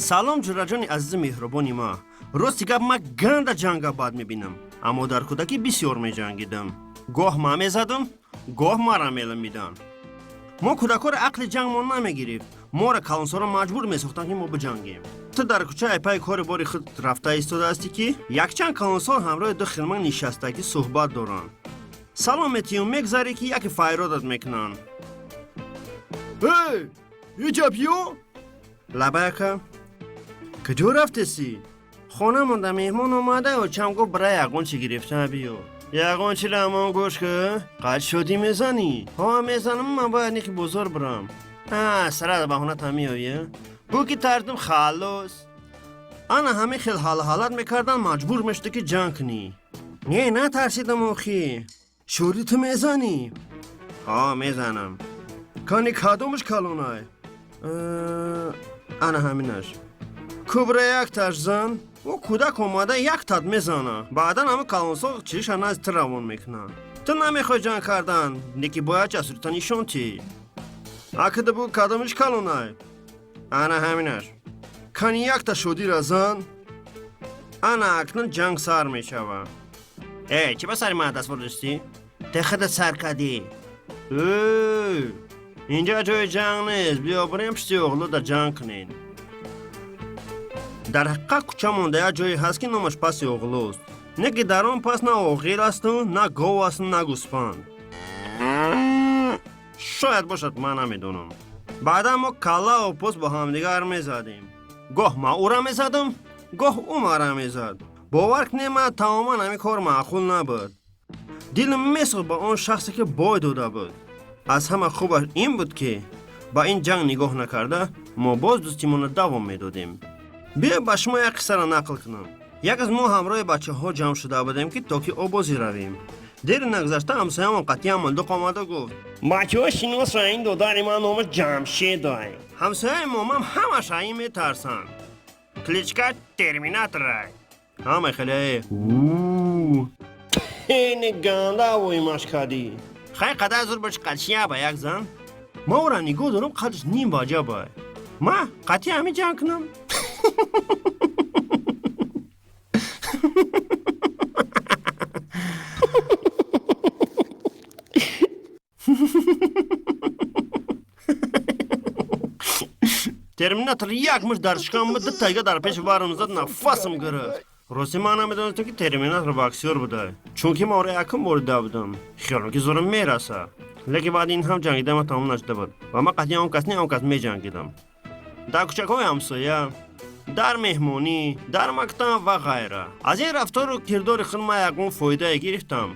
Салом, ҷураҷони азизу меҳрубони ма. Рости гап, ман ганда ҷанга бад мебинам, аммо дар кӯдакӣ бисёр меҷангидам. Гоҳ ман мезадам, гоҳ мара мелимиданд. Мо кӯдакҳоро ақли ҷанг мо намегирифт. Моро калонсолон маҷбур месохтанд, ки мо биҷангем. Ту дар кӯча айпайи кори бори худ рафта истодаастӣ, ки якчанд калонсол ҳамроҳи ду хилман нишастагӣ суҳбат доранд. Салом метиҳум, мегзарӣ, ки яке файродат мекунанд: «Эй, иҷа биё!» «Лабай, ака, куҷо рафтесӣ?» «Хона монда, меҳмон омада, очам гуфт, бира, ягон чӣ гирифта биё». «Ягон чи ламон гӯш ки қад шудӣ мезанӣ?» «Ҳо, мезанам, ман бояд нихи бозор бирам». «А сарада баҳоната меоӣ?» Бу ки тардум халос. Ана ҳамин хел ҳалҳалат мекардан, маҷбур мешудӣ, ки ҷанг кунӣ. Не, натарсидам охи. «Шӯрӣ ту мезанӣ?» «Ҳо, мезанам». «Кани, кадомаш калонай?» «Ана ҳаминаш». «Кубра, якташ зан». Ӯ кӯдак омада яктат мезана, баъдан ҳама калонсол чиша назди ту равон мекунанд. Ту намехоҳӣ ҷанг кардан, леки бояд ҷасурита нишон тӣ. «Акида бу, кадомиш калонай?» «Ана ҳаминаш». «Кани, якта шодира зан». Ана акнун ҷанг сар мешава. «Э, чӣ ба сари ман даст бурдистӣ? Те худат сар кардӣ». Инҷа ҷои ҷанг нест, биё бирем пишти оғлуда ҷанг кунем. Дар ҳақиқат, кӯча монда як ҷое ҳаст, ки номаш паси оғлуст, не ки дар он пас на оғил асту, на гов асту, на гӯспанд. Шояд бошад, ман намедонам. Баъдан мо каллаву пӯст бо ҳамдигар мезадем. Гоҳ ман ӯра мезадам, гоҳ ӯ мара мезад. Бовар кунед, ман тамоман ҳамин кор маъқул набуд. Дилам месӯхт ба он шахсе, ки бой дода буд. Аз ҳама хубаш ин буд, ки ба ин ҷанг нигоҳ накарда, мо боз дӯстимонро давом медодем. Биё, ба шумо як қиссаро нақл кунам. Як аз мо ҳамроҳи бачаҳо ҷамъ шуда будем, ки то ки обозӣ равем. Дери нагузашта ҳамсоямон қатъиян мулдуқ омада гуфт: «Бачаҳо, шиноса, ин додари ман номаш Ҷамшедай. Ҳамсояи момам ҳамаш аин метарсанд, кличка Терминаторай». Ҳама хеле не ганда воимаш кардӣ. Хай, қадар зур бош, қадшия ба як зан. Ма ӯра нигоҳ дорам, қадш ним ваҷабай. Ма қатъи ҳамин ҷанг кунам? Терминатор як муш дар шикам буд, ду тайга дар пеши варам зад, нафасам гирифт. Рости, ман намедонистам, ки Терминатор боксёр буда, чунки ман ӯро якум бор дида будам. Хиёлам, ки зӯрам мераса. Лекин баъди ин ҳам ҷангидама тамом нашуда буд ва ман қатъиян он кас не, он кас меҷангидам. Дар кӯчакҳои ҳамсоя, дар меҳмонӣ, дар мактаб ва ғайра. Аз ин рафтору кирдори худ ман ягон фоидае гирифтам?